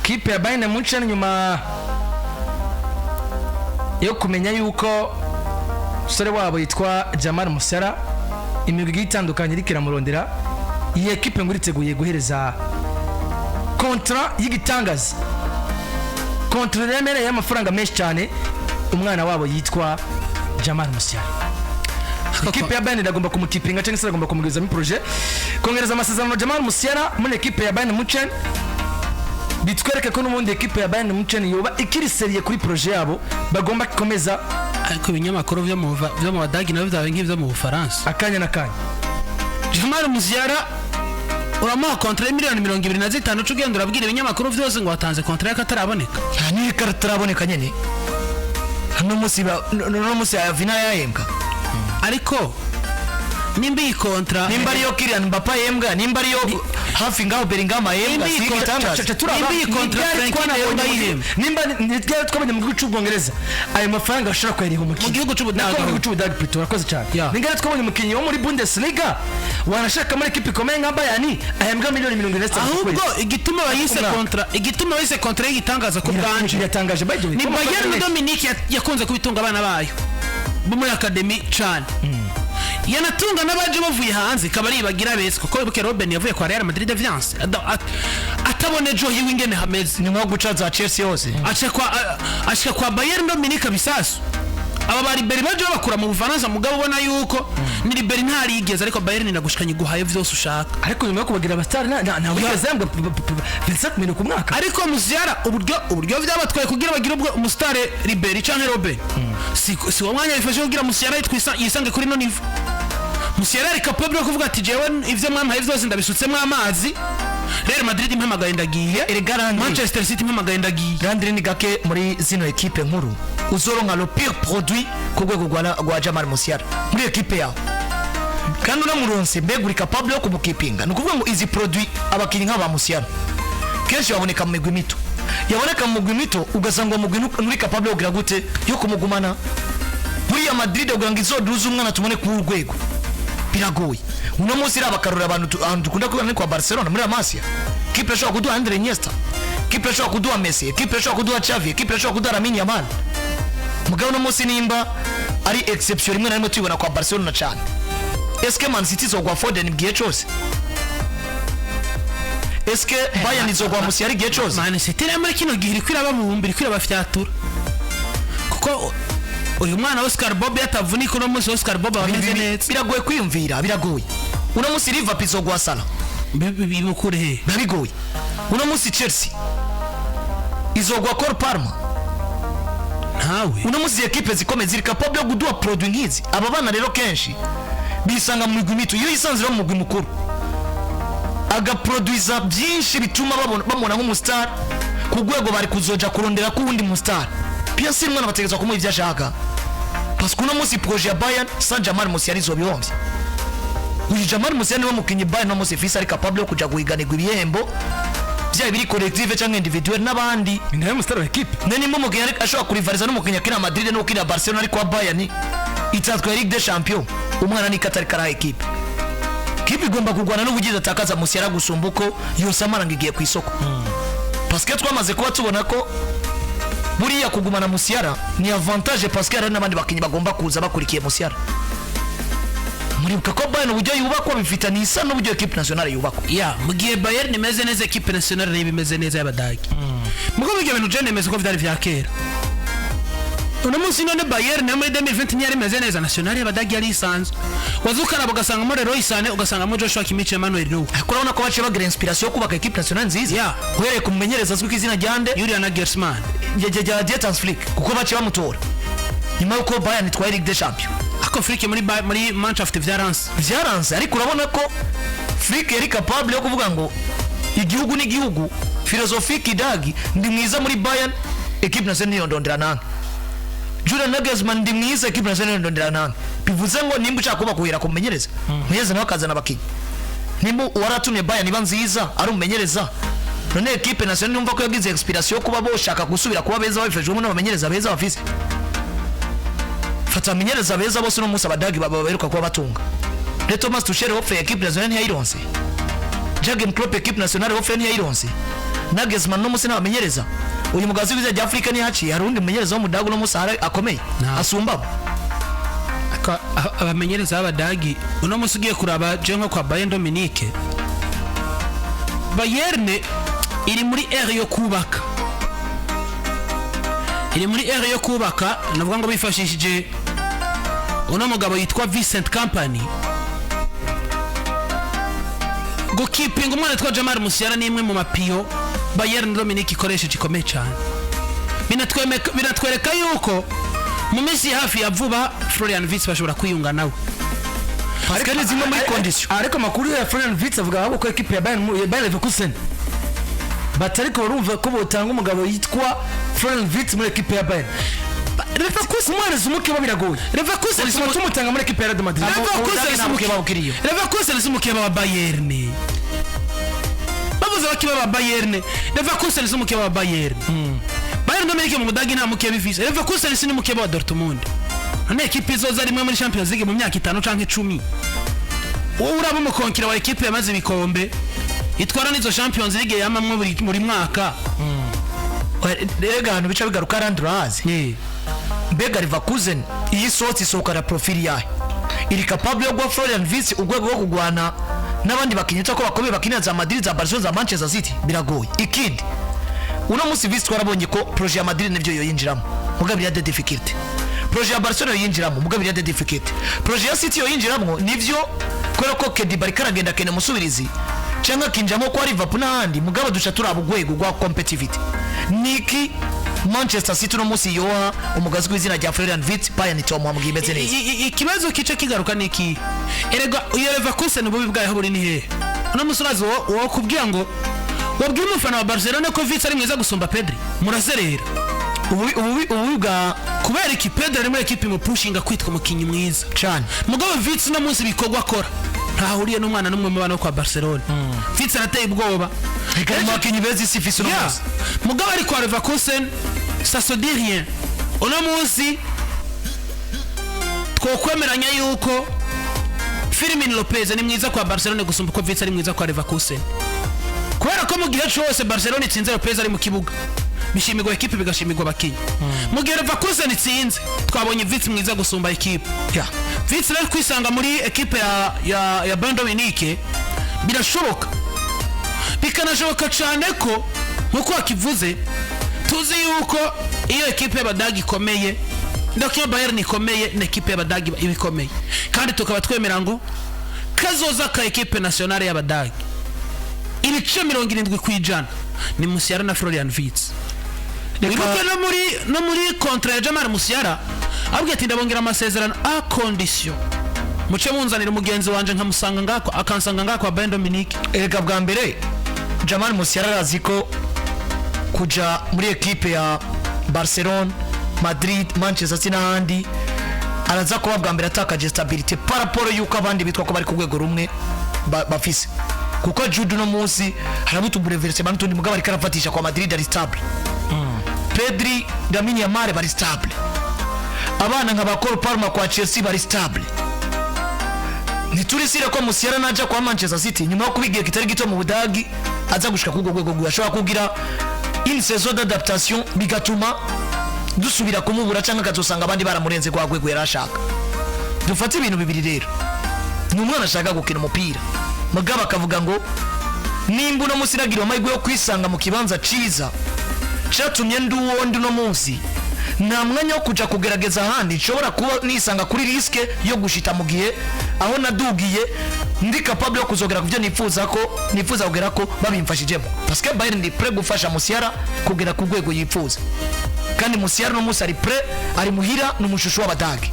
Kipe ya Bayern Munchen, nyuma yo kumenya yuko umusore wabo yitwa Jamal Musiala, imigwi igiye itandukanye iriko iramurondera, iyi ekipe ngo iriteguye guhereza contrat y'igitangaza, contrat remereye y'amafaranga menshi cyane, umwana wabo yitwa Jamal Musiala. Ekipe ya Bayern iragomba kumukipinga cyangwa se iragomba kumugezamo projet, kongereza amasezerano Jamal Musiala muri ekipe ya Bayern Munchen, bitwereke ko n'ubundi ekipe ya Bayern Munchen yoba ikiri sérieux kuri projet yabo, bagomba gukomeza. Ariko ibinyamakuru byo mu Badagi nabyo byabaye nk'ibyo mu Bufaransa. Akanya na kanya. Jamal Musiala uramuha contrat y'imiliyoni 25, uca ugenda urabwira ibinyamakuru byose ngo watanze contrat y'akataraboneka. Niyo kataraboneka nyene, no munsi ya Vina yahembwa. Ariko nimba iyi contrat Nimba ariyo Kylian Mbappe yahembwa, nimba ariyo hafi ngaho Bellingham ahembwa, Nimba si iyi igitangaza. Nimba iyi contrat Frenkie de Jong ayihembwa. Nimba ntibyari twabonye mu gihugu cy'Ubwongereza ayo mafaranga bashobora kuyariha umukinnyi Mu gihugu c'Ubudage. Nako mu gihugu cy'Ubudage plutôt, urakoze cyane. Ningana twabonye umukinnyi wo muri Bundesliga, wanashaka muri ekipe ikomeye nka Bayern, ahembwa miliyoni 45 ku Ahubwo kwezi. igituma bayise Umwaka. contrat, igituma bayise contrat y'igitangaza ku bwanje, Biratangaje, by the way, ni ko amafaranga Bayern menshi. Dominique yakunze kubitunga abana bayo bo muri academy cane, yanatunga n'abaje bavuye hanze, ikaba ari bagira beza, kuko wibuke Robben yavuye kwa Real Madrid vyanse atabona ejo hiwe ingene hameze. Ni nko guca za Chelsea hose. Ashika kwa Bayern Dominique bisasu. Aba ba Ribery baje babakura mu Bufaransa, mugabo ubona yuko ni Ribery ntarigeze, ariko Bayern inagushikanye iguhaye vyose ushaka. Ariko nyuma yo kubagira abasitari nta wigeze yambwa 25 million ku mwaka. Ariko Musiala, uburyo byabatwaye kugira bagire ubwo umusitare Ribery canke Robben, si uwo mwanya bifashe kugira Musiala yisange kuri no niveau. Musiala ari capable yo kuvuga ati: "Jewe ivyo mwampaye vyose ndabisutsemo amazi. Real Madrid impamagaye ndagiye, Erega Landry. Manchester City impamagaye ndagiye." Landry, ni gake muri zino ekipe nkuru uzoronka le pire produit ku rwego rwa Jamal Musiala muri ekipe yawe, kandi unamuronse, mbega uri capable yo kumukipinga? Ni ukuvuga ngo izi produit, abakinnyi nk'aba Musiala kenshi baboneka mu migwi mito, yaboneka mu migwi mito ugasanga uwo mugwi nturi capable yo kugira gute, yo kumugumana. Buriya Madrid kugira ngo izoduze umwana tubone ku rwego biragoye. Uno munsi iriya bakarura abantu ahantu dukunda kubona ni kwa Barcelona muri La Masia. Kipe ishobora kuduha Andre Iniesta, kipe ishobora kuduha Messi, kipe ishobora kuduha Xavi, kipe ishobora kuduha Lamine Yamal. Mugabo uno munsi nimba ari exception rimwe na rimwe tuyibona kwa Barcelona cyane, eske Man City izogwa Foden igihe cyose? Eske Bayern izogwa Musiala igihe cyose? Man City rero muri kino gihe iriko irababumba, iriko irabafyatura, kuko uyu mwana Oscar Bob yatavunika, uno munsi Oscar Bob aba ameze neza. Biragoye kwiyumvira, biragoye. Uno munsi Liverpool izogwa Salah? Bimukure he? Biba bigoye. Uno munsi Chelsea izogwa Cole Palmer? Ntawe. Uno munsi ekipe zikomeye ziri capable yo kuduha produit nk'izi. Aba bana rero kenshi bisanga mu migwi mito. Iyo yisanze rero mu mugwi mukuru agaproduiza byinshi bituma bamubona nk'umustar ku rwego bari kuzoja kurondera ko uwundi mustar, bien sûr umwana bategerezwa kumuha ibyo ashaka, parce que uno munsi projet ya Bayern sans Jamal Musiala izobihomvye. Uyu Jamal Musiala niwe mukinyi Bayern uno munsi ifise ari capable yo kuja guhiganirwa ibihembo, byaba biri collective cyangwa individuel, n'abandi. Ni nawe musitari wa ekipe. Ne nimba umukinnyi ashobora kurivariza n'umukinnyi akina Madrid n'ukina Barcelona, ariko wa Bayern itatwaye Ligue des Champions, umwana ni katari karaha ekipe. Kipe igomba kurwana n'ubugizi atakaza Musiala gusumba uko yose amaranga igiye ku isoko, parce que twamaze kuba tubona ko buriya kugumana Musiala ni avantage, parce que hari n'abandi bakinnyi bagomba kuza bakurikiye Musiala. Muribuka ko Bayern uburyo yubakwa bifitanye isano n'uburyo ekipe nationale yubakwa. Ya, mu gihe Bayern imeze neza, ekipe nationale nayo iba imeze neza y'Abadage. Mugo ibyo bintu je nemeza ko vyari vya kera. Uno munsi none Bayern nayo muri 2020 ntiyari imeze neza, nationale y'Abadage yari isanzwe, waza ukaraba ugasangamo Leroy Sané, ugasangamo Joshua Kimmich, Emmanuel Neuer. Ariko urabona ko baciye bagira inspiration yo kubaka ekipe nationale nziza uhereye ku mumenyereza azwi ku izina rya nde? Julian Nagelsmann. Rya Hans Flick, kuko baciye bamutora nyuma y'uko Bayern itwaye Ligue des Champions. Ako Flick muri Mannschaft vyaranse. Byaranze, ariko urabona ko Flick yari capable yo kuvuga ngo igihugu n'igihugu, philosophie kidagi, ndi mwiza muri Bayern, equipe nationale niyondondera nange. Julian Nagelsmann, ndi mwiza, equipe nationale niyondondera nange. Bivuze ngo nimba ushaka kuba kuhera kumumenyereza, umumenyereza nawe akazana abakinnyi. Nimba uwaratumye Bayern iba nziza ari umumenyereza, none equipe nationale numva ko yagize inspiration yo kuba boshaka gusubira kuba beza babifashijwemo n'abamenyereza beza bafise. Fata abamenyereza beza bose uno munsi Abadagi baheruka kuba batunga. Le Thomas Tuchel offre ya equipe nationale ntiyayironse. Jurgen Klopp equipe nationale offre ntiyayironse. Nagelsmann no munsi n'abamenyereza uyu mugazi w'izina rya Afrika nihaciye hari undi mumenyereza w'umudagu no munsi ahari akomeye Nta. asumba Abamenyereza b'abadagi uno munsi ugiye kuraba je nko kwa Bayern Dominique, Bayern iri muri ère yo kubaka, iri muri ère yo kubaka. Navuga ngo bifashishije uno mugabo yitwa Vincent Kompany gukipinga umwana witwa Jamal Musiala ni imwe mu mapions Bayern Dominique ikoresheje ikomeye cyane. Binatwereka yuko mu minsi hafi ya vuba Florian Wirtz bashobora kwiyunga nawe. Parce ni zimwe muri condition. Ariko amakuru ya Florian Wirtz avuga ahubwo ko ekipe ya Bayern, ya Bayer Leverkusen, batariko barumva ko botanga umugabo yitwa Florian Wirtz muri ekipe ya Bayern. Leverkusen Kumwereza umukeba biragoye. Leverkusen Bituma tumutanga muri ekipe ya Real Madrid. Leverkusen Ubudage si nta mukeba bukiriyo. Leverkusen si umukeba wa Bayern. Bavuze abakeba ba Bayern, Leverkusen si umukeba wa Bayern. Bayern Dominique mu Budage nta mukeba ifise. Leverkusen si n'umukeba wa Dortmund. None ekipe izoza rimwe muri Champions League mu myaka 5 canke 10, wowe uraba umukonkira wa ekipe yamaze ibikombe, itwara n'izo Champions League yamamwe buri mwaka. Rega ahantu bica bigaruka arandurazi. Mbega Leverkusen iyi isohotse isohokana profil yayo iri capable yo guha Florian Wirtz urwego rwo kurwana n'abandi bakinnyi ko bakomeye bakinira za Madrid, za Barcelona, za Manchester City? Biragoye. Ikindi, uno munsi Wirtz twarabonye ko projet ya Madrid nibyo yoyinjiramo, mugabo ya des difficultés. Projet ya Barcelona yoyinjiramo, mugabo ya des difficultés. Projet ya City yoyinjiramo nivyo, kubera ko Kedi bariko aragenda akena umusubirizi cyangwa akinjiramo kwa Liverpool n'ahandi, mugabo duca turaba urwego rwa competitivity niki Manchester City uno munsi yoha umugazi w'izina rya Florian Wirtz. Bayern itomuha mu gihe imeze neza. Ikibazo kice kigaruka ni iki: erega iyo Leverkusen ububi bwayo buri ni hehe? Uno munsi urazi wo kubwira ngo wabwira umufana wa Barcelona ko Wirtz ari mwiza gusumba Pedri, murazerera. Ububi bwa Kubera iki? Pedri ari muri ekipe imupushinga kwitwa umukinnyi mwiza cane. Mugabo Wirtz uno munsi ibikorwa akora ntahuriye n'umwana n'umwe mu bana bo kwa Barcelona. Wirtz arateye ubwoba. Reka mu bakinnyi beza isi ifise uno munsi. Mugabo ari kwa Leverkusen, ça se dit rien. Uno munsi twokwemeranya yuko Fermin Lopez ni mwiza kwa Barcelona gusumba uko Wirtz ari mwiza kwa Leverkusen, kubera ko mu gihe cyose Barcelona itsinze Lopez ari mu kibuga, bishimirwa ekipe, bigashimirwa abakinnyi. Mu gihe Leverkusen itsinze, twabonye Wirtz mwiza gusumba ekipe. Wirtz rero kwisanga muri ekipe ya Bayern Dominique birashoboka, bikanashoboka cyane ko nkuko wakivuze, tuzi yuko iyo ekipe y'abadagi ikomeye, ndako iyo Bayern ikomeye na ekipe y'abadagi iba ikomeye, kandi tukaba twemera ngo kazoza ka ekipe nationale y'abadagi ibice 70% ni Musiala na Florian Wirtz. Wibuke no muri contrat ya Jamal Musiala abwiye ati: "Ndabongera amasezerano à condition muce munzanira umugenzi wanje nkamusanga ngako, akansanga ngako wa Bayern Dominique." Erega bwa mbere Jamal Musiala arazi ko kuja muri ekipe ya Barcelona, Madrid, Manchester City n'ahandi araza kuba bwa mbere atakaje stabilité par rapport yuko abandi bitwa ko bari ku rwego rumwe bafise, kuko Jude uno munsi harimo utubouleversements n'utundi, mugabo ariko arafatisha kwa Madrid, ari stable. Pedri, Lamine Yamal bari stable. Abana nka ba Cole Palmer kwa Chelsea bari stable. Ntiturisire ko Musiala naja kwa Manchester City nyuma yo kuba igihe kitari gito mu Budagi aza gushika k'ubwo rwego rwiwe, ashobora kugira une saison d'adaptation bigatuma dusubira kumubura cyangwa akazosanga abandi baramurenze kwa rwego yari ashaka. Dufate ibintu bibiri rero: ni umwana ashaka gukina umupira, mugabo akavuga ngo nimba uno munsi nagira amahirwe yo kwisanga mu kibanza ciza cyatumye ndi uwo ndi uno munsi, nta mwanya wo kuja kugerageza ahandi, nshobora kuba nisanga kuri risque yo gushita mu gihe aho nadugiye ndi capable yo kuzogera ku byo nifuza ko nifuza kugera ko babimfashijemo, parce que Bayern ndi prêt gufasha Musiala kugera ku rwego yifuza. Kandi Musiala uno munsi ari prêt, ari muhira, ni umushushu w'abadage.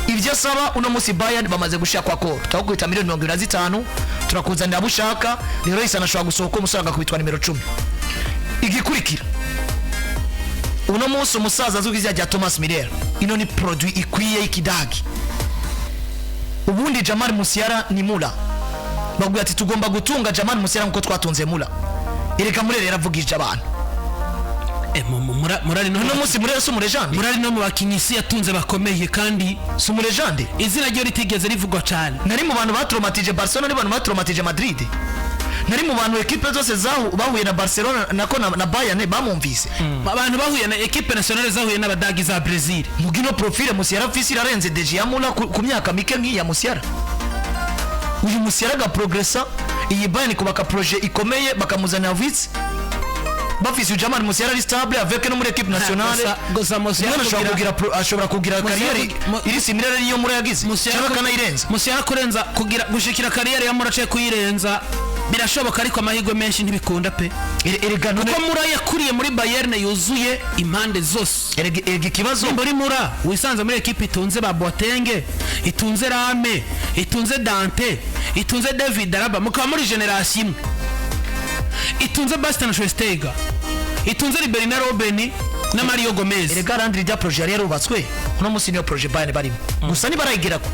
Ibyo asaba uno munsi Bayern bamaze gushira kwa koro: turakubita miliyoni 25, turakuzanira abo ushaka. Rero Isana ashobora gusohoka, umusore agakubitwa nimero 10. Igikurikira, uno munsi umusaza azwi ku izina rya Thomas Müller, ino ni produit ikwiye y'ikidagi. Ubundi Jamal Musiala ni Müller, bavuga ati tugomba gutunga Jamal Musiala nkuko twatunze Müller. Erega Müller yaravugije abantu. Murari no Uno munsi Müller si umulégende? Murari no mu bakinnyi isi yatunze bakomeye kandi Si umulégende? izina ryo ritigeze rivugwa cyane. Nari mu bantu batromatije Barcelona, ni bantu batromatije Madrid. Nari mu bantu ekipe zose bahuye na Barcelona nako na Bayern bamwumvise. Abantu bahuye na équipe nationale zahuye n'Abadagi za Brazil. Mugino profile Musiala afise irarenze déjà ya Müller ku myaka mike nk'iya Musiala. Uyu Musiala agaprogressa, iyi Bayern kubaka projet ikomeye, bakamuzanira Wirtz, bafise uyu Jamal Musiala ari stable avec no muri équipe nationale. Gusa Musiala Umwana ashobora ashobora kugira Musiala carrière iri similaire niyo Müller yagize cyangwa akanayirenza. Musiala kurenza, kugira gushikira carrière ya Müller kuyirenza birashoboka, ariko amahirwe menshi ntibikunda pe. Erega none Kuko Müller yakuriye muri Bayern yuzuye impande zose. Erega ikibazo Nimba uri Müller wisanze muri ekipe itunze ba Boateng, itunze Lahm, itunze Dante, itunze David Alaba, mukaba muri génération imwe, itunze Bastian Schweinsteiger, itunze Ribery na Robben na Mario Gomez. Erega Landry, rya projet yari yarubatswe, uno munsi niyo projet Bayern barimo, gusa nibarayigerako.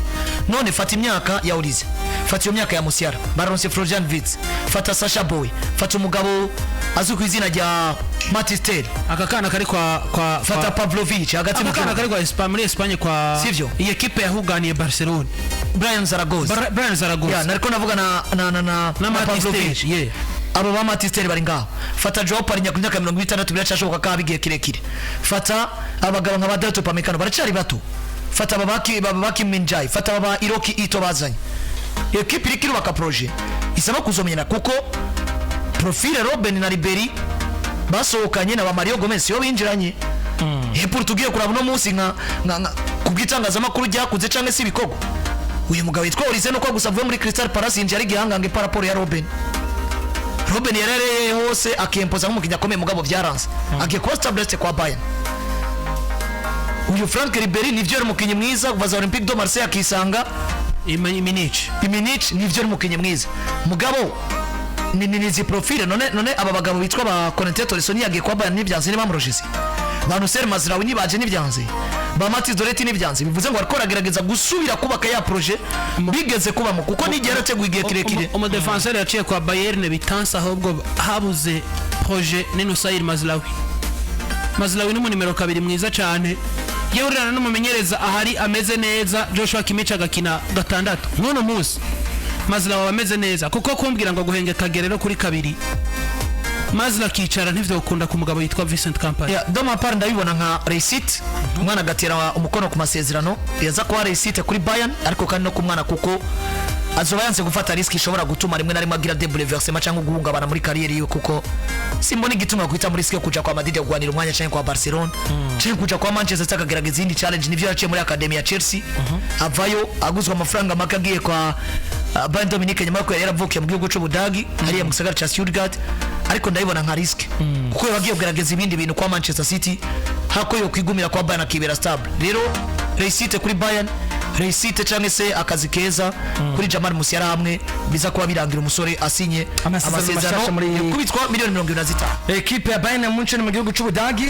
None fata imyaka ya Olise, fata iyo myaka ya Musiala, baronse Florian Wirtz, fata Sasha Boy, fata umugabo azwi ku izina rya Mathys Tel. Aka kana kari kwa Fata Pavlovic hagati mu aka kana kibuga. kari kwa Espagne, muri Espagne kwa Sivyo? iyi ekipe yahuganiye Barcelona. Brian Zaragoza. Brian Zaragoza. Ya, nariko navuga na na na Mathys Pavlovic. Tel, yeah. Abo ba Mathys Tel bari ngaho. Fata Joao Palhinha ku myaka 60, biracashoboka ko haba igihe kirekire. Fata abagabo nka ba Dayot Upamecano baracari bato, fata aba ba Kim Min-jae, fata aba ba Hiroki Ito bazanye. Ekipe iriko irubaka projet isaba kuzomenyana, kuko profile Robben na Ribery basohokanye na ba Mario Gomez yo binjiranye hepfo. Tugiye kuraba uno munsi nka kubw'itangazamakuru ryakuze cyangwa se ibikorwa, uyu mugabo witwa Olise, nuko gusa avuye muri Crystal Palace, yinjiye ari igihangange par rapport ya Robben. Robben yarareye hose akempoza nk'umukinnyi akomeye, mugabo byaranze, agiye kuba stabilisé kwa Bayern. Uyu Frank Ribery nivyo yari umukinnyi mwiza kuva za Olympique de Marseille akisanga Munich. Munich, nivyo yari umukinnyi mwiza, mugabo ni izi profile. None aba bagabo bitwa ba Corentin Tolisso yagiye kwa Bayern ntibyanze, ntibamurojeze. Ba Noussair Mazraoui ntibaje, ntibyanze. Ba Matthijs de Ligt ntibyanze. Bivuze ngo ariko aragerageza gusubira kubaka ya projet bigeze kubamo, kuko n'igihe yarateguye igihe kirekire. Umudefenseur yaciye kwa Bayern bitanse, ahubwo habuze projet, ni Noussair Mazraoui. Mazraoui ni nimero 2 mwiza cyane, yewe n'umumenyereza ahari ameze neza. Joshua Kimmich agakina gatandatu, nk'uno munsi Mazraoui aba ameze neza, kuko kumbwira ngo guhengeka Guerreiro kuri kabiri, Mazraoui akicara, ntivyokunda ku mugabo yitwa Vincent Kompany. Ya, de ma part ndabibona nka réussite, umwana agatera umukono ku masezerano yaza kuba réussite kuri Bayern, ariko kandi no ku mwana, kuko azoba yanse gufata risque ishobora gutuma rimwe na rimwe agira des bouleversements cyangwa guhungabana muri carrière yiwe, kuko simbona igituma guhita muri risque yo kuja kwa Madrid kugwanira umwanya, cyangwa kwa Barcelona, cyangwa kuja kwa Manchester City akagerageza izindi challenge. Nivyo yaciye muri academy ya Chelsea, avayo aguzwa amafaranga make, agiye kwa Bayern Dominique, nyuma yuko yari yaravukiye mu gihugu c'Ubudagi hariya mu gisagara ca Stuttgart. Ariko ndabibona nka risque, kuko yagiye kugerageza ibindi bintu kwa Manchester City hako yo kwigumira kwa Bayern akibera stable. Rero réussite kuri Bayern, réussite cyangwa se akazi keza kuri Jamal Musiala, hamwe biza kuba birangira umusore asinye amasezerano mashasha amasezerano yakubitwa miliyoni 75. Ekipe ya Bayern Munchen mu gihugu c'Ubudagi.